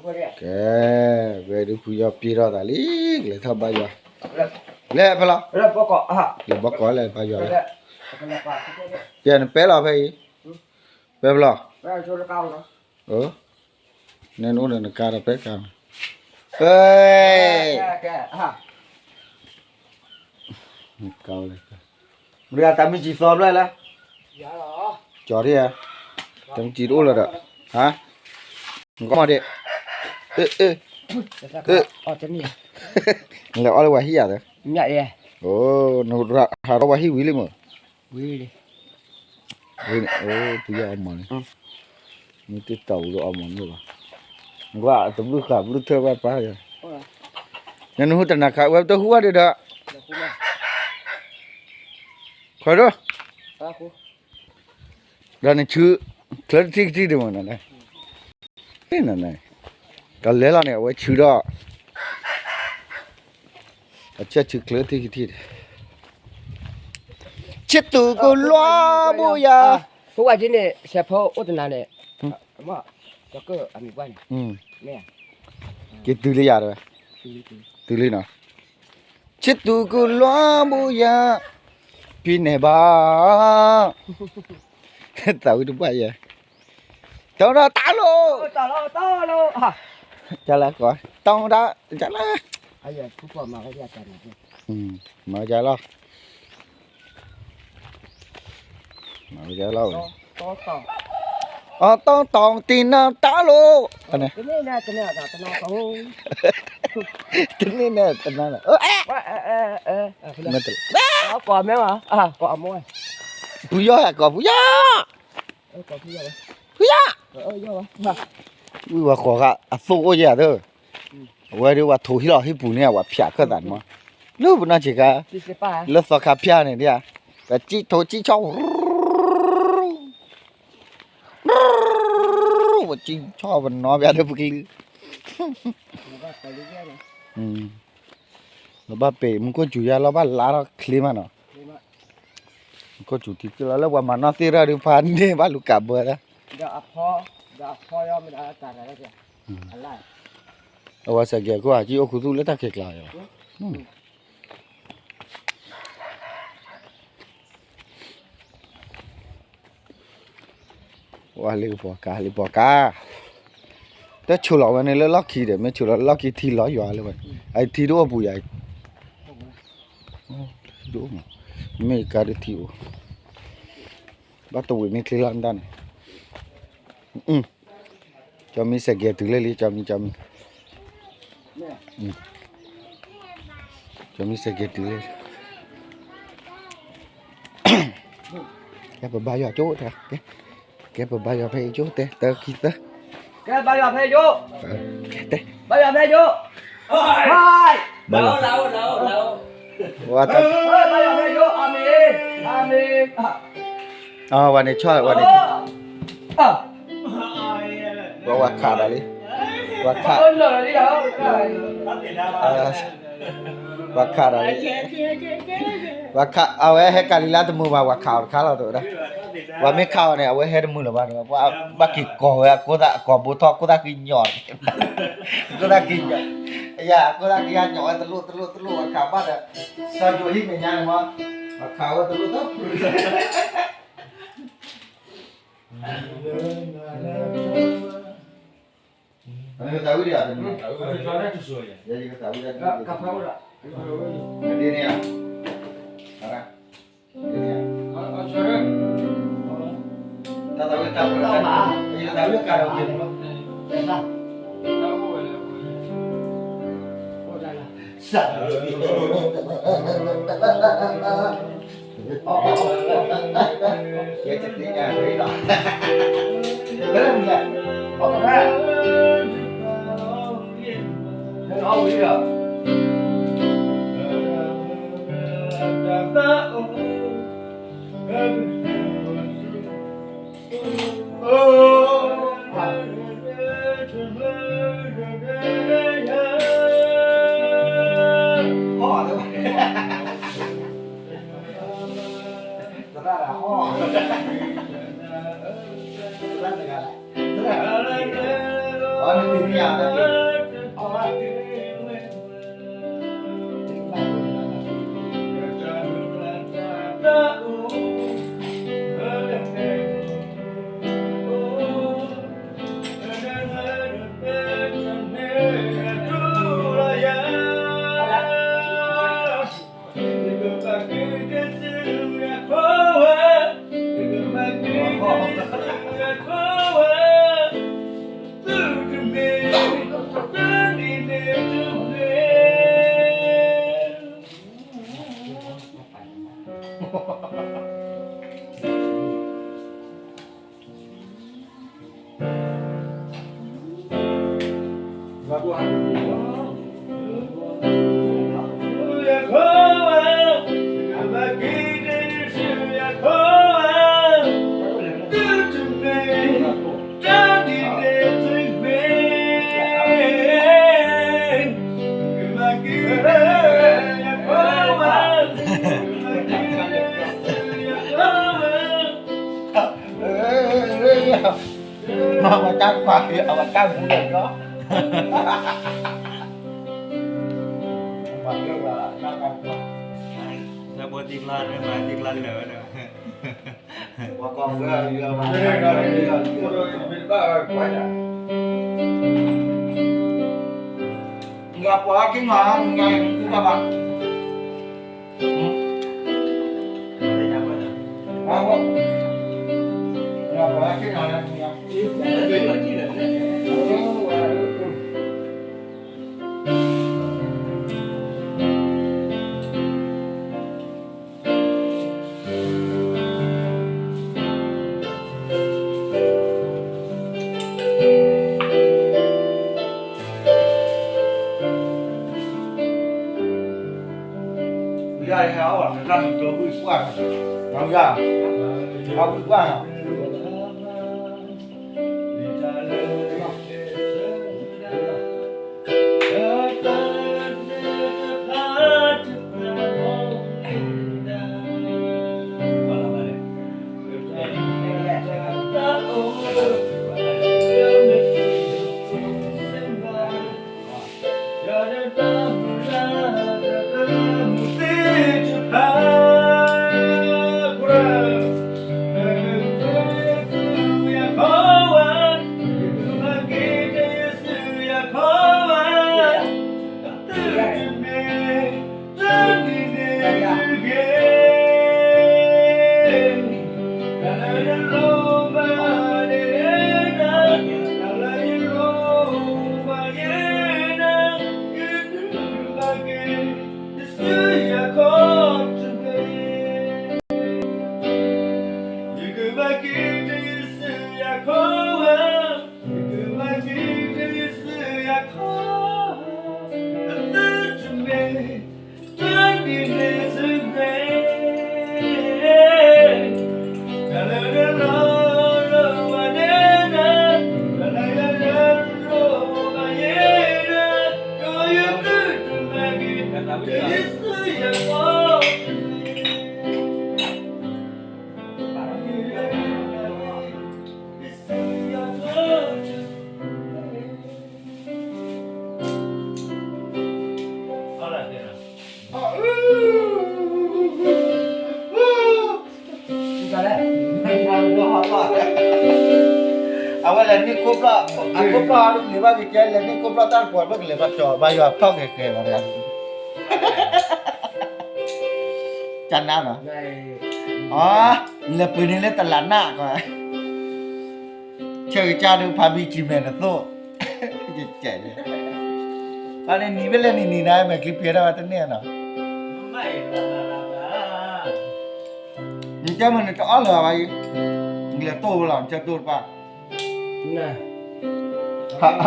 ကဲ, ဝဲဒုးဖုယီၢ်ပျံၤထီၣ်သးလံ, ကလဲၤထီၣ်ဘါယွၤ, လဲၤဖဲလီၤ, လဲၤဘီကီးလဲၤဘါယွၤလီၤ, ယဲနပဲလီၤဖဲအံၤ, ပဲဖဲလီၤ, နအိၣ်ဒီးနကါဒီးပဲကါ, ကါလဲၣ်, မတၤတၢ်မံစံၣ်သီဘျဲၣ်လၢ, ကၠီၤဒ်ဧါ, တၢ်မံစံၣ်တအိၣ်လၢၤဒီး, ဟါ, ကီမီၣ်ဒ့ၣ်, လဲၤအီၣ်လၢပှၤဟံၣ်ယၤသၢ, နဟးထီၣ်ပှၤဟံၣ်ဝံၤလံမ့ၢ်, ဝံၤန့ၣ်, ပယီၤအီမီၢ်န့ၣ်, မ့ၢ်တတီၢ်ဝံၤလၢအီမီၢ်န့ၣ်ဘၣ်, ကွၢ်တဘျုးဃာ်ဘျုးထၢဘၣ်ပၢ်ယၤ, နနဟူတနၤခး ဝဲပတဟူဘၣ်ဒံးဒီး, ခွဲးဒိၣ် ဒီးနဆူ, ချၢတထံၣ်ကထံၣ်ဒံးမ့ၢ်နၤ, ကလဲၤလီၤန့ၣ် အဝဲဆူဒီး, အဆၢဆူချၢတထံၣ်ကထံၣ်ဒံး, ဆံသူကလွဘိယၤ, ဖိဝဲက့န့ၣ် ဆဲးဖိအိၣ်တနၤန့ၣ်, က့ၤတုၤလံယၤတဝဲ, တုၤလံနီၤ, ဆံသူကလွဘိယၤ, ဖံန့ၣ်ဘၣ်, သးဝံၣ်တဘၣ်ယဲ, တီဒီးတၢ်လိၤ, ကလၢကီး, တီဒီး, ကလၢ, မၤကလီၤ, မၤကလီၤ, အတီတီတံနၤတၢ်လိၤ, တန့ၢ်န့ၣ်တနၤလီၤ, ဖုယီၢ်ကိးဖုယီၢ်, ဖုယီၢ်, ဝံၤဝဲဃိးဂၤအသိးအိၣ်ယဲၢ်သၢ, အဝဲဒၣ်ပှၤထိးဟံၣ်လီၤဟံၣ်ပူၤန့ၣ် ပှၤဖၠးခၢၣ်သးန့ၣ်မး, လၢပနီၢ်ဆံးခါ, လၢသီခါဖၠးန့ၣ်ဒ်, ပှၤကံၣ်ထိးကံၣ်ဆီၣ် ပှၤကံၣ်ဆီၣ်ပနီၣ်ပျးဒီးပကလုာ်, လီၤဘၣ်ပဲာ် မူခိၣ်စူၤယါလီၤဘၣ်လါထီၣ်ချ့မးနီၤ, မူခိၣ်စူၤထံသ့ၣ်လီၤလၢပှၤမၤနီၣ်သ့ၣ်ရၢ်ဒုးဖးန့ၢ်ဘၣ်လူၤကးဘၢသၢ, အဝဲစဲးကဲးခိၣ်ဟးကံၣ်အိၣ်ခူသူၣ်လၢတၢ်ခဲကျါလီၤ. ဝဲလ့ကပီၤကါ လ့ကပီၤကါ, တဆိလီၤဝဲန့ၣ်လၢလီၢ်ခံဒီး မ့ၢ်ဆိလီၤလၢလီၢ်ခံထံလီၤယွၤလၢဝဲ, အထံတအိၣ်ပူၤယၤ, မ့ၢ်ကါဒ်ထံအိၣ်, ဘၣ်တဝံၤမ့ၢ်ချ့လီၤနတၢ်န့ၣ်, ကၠီမံစဲးကဲးတုၤလၢလံ ကၠီမံ ကၠီမံ, ကၠီမံစဲးကဲးတုၤလၢလံ, ကဲပဘါယွၤကၠိ, ကဲပဘါယွၤဖဲအံၤကၠိ တဲတၢခံသၢ, ကဲဘါယွၤဖဲယိ, ကဲတဲ, ဘါယွၤဖဲယိ, ဘါယွၤ, ဘါယွၤဖဲယိ အၤမ့ၣ်, အၤမ့ၣ်, ဝဲန့ၣ်ဆီၣ် ဝဲန့ၣ်ဆီၣ်, ဝဲဝဲခးဒီးလံ, ဝဲခး, ဝဲခးဒီးလံ, ဝဲခး အဝဲဟဲကၤလံလါတမုာ်ဘၣ် ဝဲခးအီၤတခါလီၤတဝဲဒၣ်, ဝဲမ့ၢ်ခးအီၤန့ၣ် အဝဲဟဲတမုာ်လၢၤဘၣ်, ဘၣ်က့ၤကိးဝဲအကိၢ်သး အကိာ်ဘိထီၣ် ကိၢ်သးကံၢ်ညီၣ်, ကိၢ်သးကံၢ်ညီၣ်, ယၤ အကိၢ်သးကံၢ်ညီၣ်ဝဲတလိၣ်တလိၣ်တလိၣ် ဝဲခးဘၣ်ဒီး, စီၤယိၤဟံၣ်မဲာ်ညါန့ၣ်မး, ဝဲခးဝဲတလိၣ်တလိၣ် အနကသးဝံၣ်ဒံးဧါ, ယကသးဝံၣ်ဒံး, ဒ်န့ၣ်ဧါ, ဒ်န့ၣ်ဧါ, တၢ်သးဝံၣ်တၢ်ပှဲၤ, ယကသးဝံၣ်ကါဒီးက့ၤမးလီၤ, စး ယဲတသ့ၣ်ညါဝဲလီၤ, ဘယ်လိုလဲ, ဟုတ်ကဲ့, ကျွန်တော်ဝေးတာ, သရၣ်တဂၤဟီၣ်, သရၣ်တဂၤလဲၣ်, သရၣ်, အန့ၣ် မၤဝဲတၢ်ကွၢ်က့ၤ အဝဲတၢ်မူလီၤဒီး တၢ်ဘိသံကျါ မၤသံကျါလၢာ်ဝဲဒီး ပှၤကီၢ်ဖဲအံၤ ပှၤကီၢ်က့ၤမၤ မၤကူကဘၣ် ယၤဟဲအီၣ်တၢ်တကျိၤဝံၣ်ပှၢ်, ဝံၣ်ပှၢ် အဝဲလဲၤန့ၢ်ခိၣ်ဖျီၣ်, အခိၣ်ဖျီၣ်အါတမံၤဘၣ်ကကဲ လဲၤန့ၢ်ခိၣ်ဖျီၣ်တၢ်တပှီၤ ဘၣ်ကလဲၤဘၣ်ကၠီၤ ဘၣ်ယွၤဖျီၣ်ကဲကဲဘၣ် ကနၣ်နီၤ, အ လဲၤပှ့ၤန့ၢ်လၢတလးနၢ်ကီး ဆၢကစၢ်ဒုးဖးဘံၣ်စံမဲာ်နသိး, ယကဲးလံ, ဘၣ်န့ၣ်နံၤဖဲလဲၣ်နံၤနံၤနၤ မဲာ်ချံဖံးထီၣ်ဝဲတန့ၢ်နီၤ, နကဲမ့ၢ်နတအီၣ်လၢၤဘၣ်အံၤ, နလဲၤတိၢ်ဝဲလီၤ နကဲတိၢ်တပၢ်,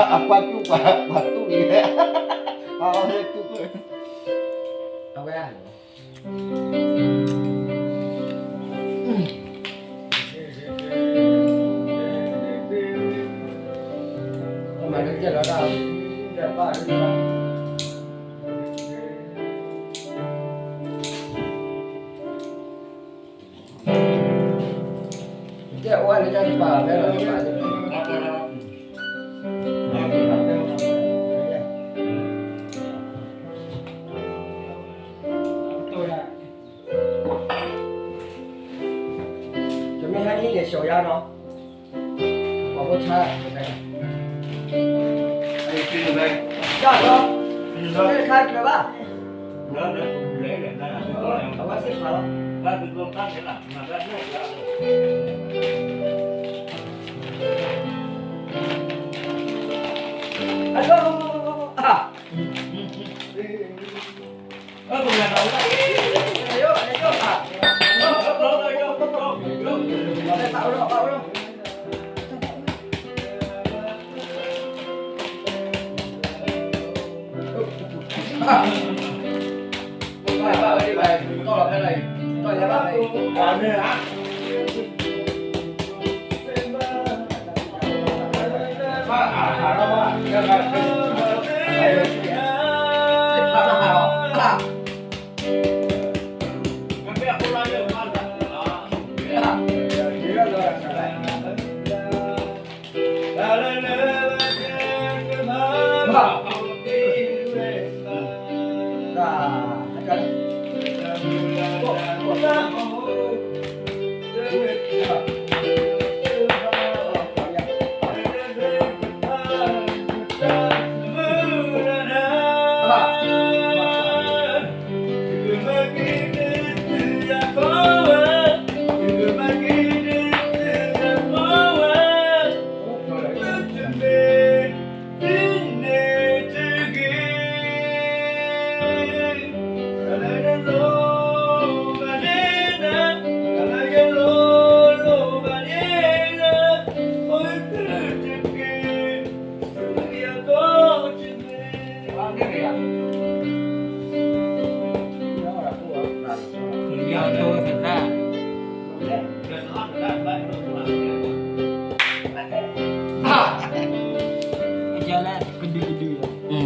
အကွၢ်တူၢ်ပှၤ ပှၤတူၢ်အံၤ, အဝဲတူၢ်ကွၢ်, အဝဲ ကဲအိၣ်ဝဲလၢတၢ်တပာ်ဖဲလီၤတပာ်, တၢ်လီၤ, တခါကျၢၤဘၣ်, အဝဲသ့ၣ်ခါလီၤ,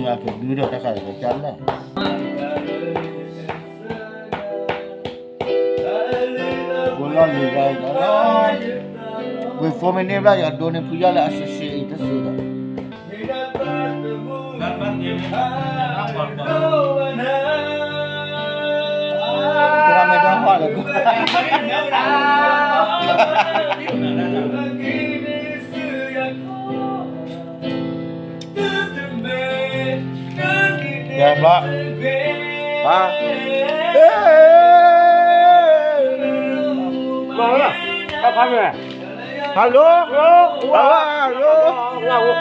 အ ကဒုဒီးတခါကလဲၣ်, လီၤလံၤဒၣ်လီၤ, ဝံၤဖိမ့ၢ်န့ၢ်ဘျီ ယဒိးန့ၢ်ဖုယီၢ်လၢအစံးစံးအံၤတစံးဒီး သရၣ်မ့ၢ်ဒိၣ်ဟီၣ်လၢ ကဲဘျီ, ဟါ, မၤဝဲ, တၢ်ဖးမ့ၢ်, hello, hello, hello.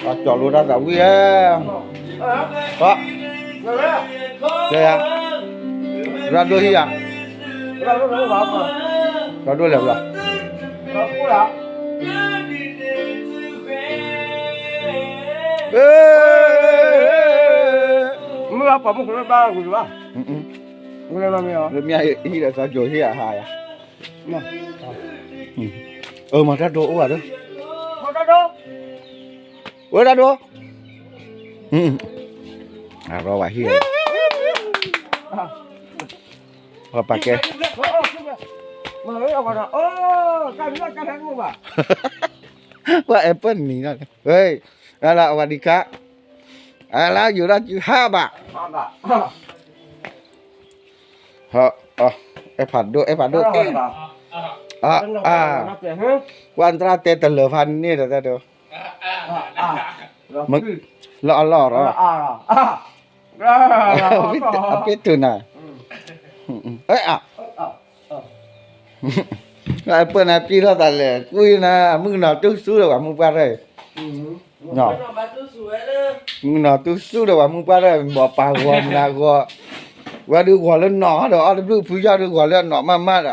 အကၠီလိတၢ်သးဝံၣ်ဧၢ, ကဲယၤ, ရၢ်ဒိၣ်ဟံၣ်ယၤ, ရၢ်ဒိၣ်လဲၣ်ဘျီ, မ့ၢ်ပှၤမုၣ်ကဘၣ်ဂုာ်ဘၣ်, လၢမ့ၢ်ဟံၣ်ဒီးစီၤကၠိၤဟံၣ်အဟါယၤ, အၢ မၤတၢ်ဒိအိၣ်ဘၣ်ဒီး, ဝဲဒၣ်ဒိ, အရီဝဲဟံၣ်, ပှၤပာ်ကဲ, ပှၤအဲၣ်ပၢၢ်နံၤနီၤ, ဝဲ, အလၢအဝဲဒံးခါ, အလၢယိၤဒၣ်စုဟးဘၣ်, အဲၣ်ဖးဒိၣ် အဲၣ်ဖးဒိၣ်, ပှၤသရၣ်တဲတလၢၤဖးန့ၣ်ဒီးတၢ်ဒိ, လၢအလီၢ်ဒီး, အပ့ၢ်တုၤနၤ, အဲၣ်, ပၢၢ်နၤပျံၤထီၣ်သးလဲၣ် ကွံနၤ မုၣ်ကနီၤတူၢ်ဆူဒီးပှၤမုၣ်ပှၢ်တၢ်အံၤ, မုၣ်ကနီၤတူၢ်ဆူဒီးပှၤမုၣ်ပှၢ်တၢ်အံၤ ဘီးပာ်ဂီၤမနၤဂီၤ, ဝဲဒုးဂီၤလၢနီၢ်ဒီး အီၣ်တဘျုးဖုယီၢ်ဒုးဂီၤလၢနီၢ်မးမးဒီး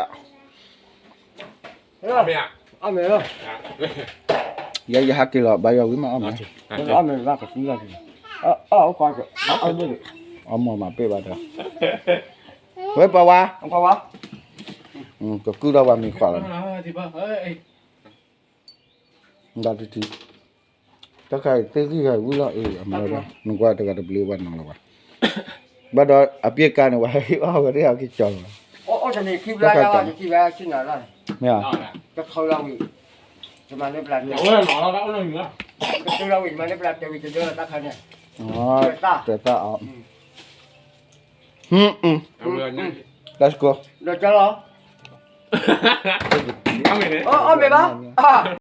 ယဲယဟးက့ၤလီၤ ဘါယွၤဝံၤမးအီၣ်မ့ၤ, အီၣ်မ့ၤမးပ့ၢ်ဘၣ်ဒီး, ဝဲပှၤဝါ, ကကုၢ်ဒီးပှၤမံၤခွးလီၤ, ဒီးတထံၣ်, တၢ်ခါအံၤသ့ၣ်ဂံၢ်ဂၤဝံၤလီၤအံၤ အမၤလၢၤဘၣ် နကွၢ်တဂၤတဘျုးဝဲနီၤလီၤဘၣ်, ဘၣ်ဒီးအပျဲၢ်ကါန့ၣ် ဝဲဟ့ၣ်အီၣ်ဝဲဒၣ်အက့ၤကၠီလီၤ, တၢ်ခါကၠီ, မ့ၢ်ဧါ, တၢ်သၣ်အီၤ, ဟ့ၣ်, let's go, ဒီးကၠီလီၤ, အီၣ်မ့ၤဘၣ်, အီၣ်မ့ၤဘၣ်, အီၣ်မ့ၤဘၣ်, အီၣ်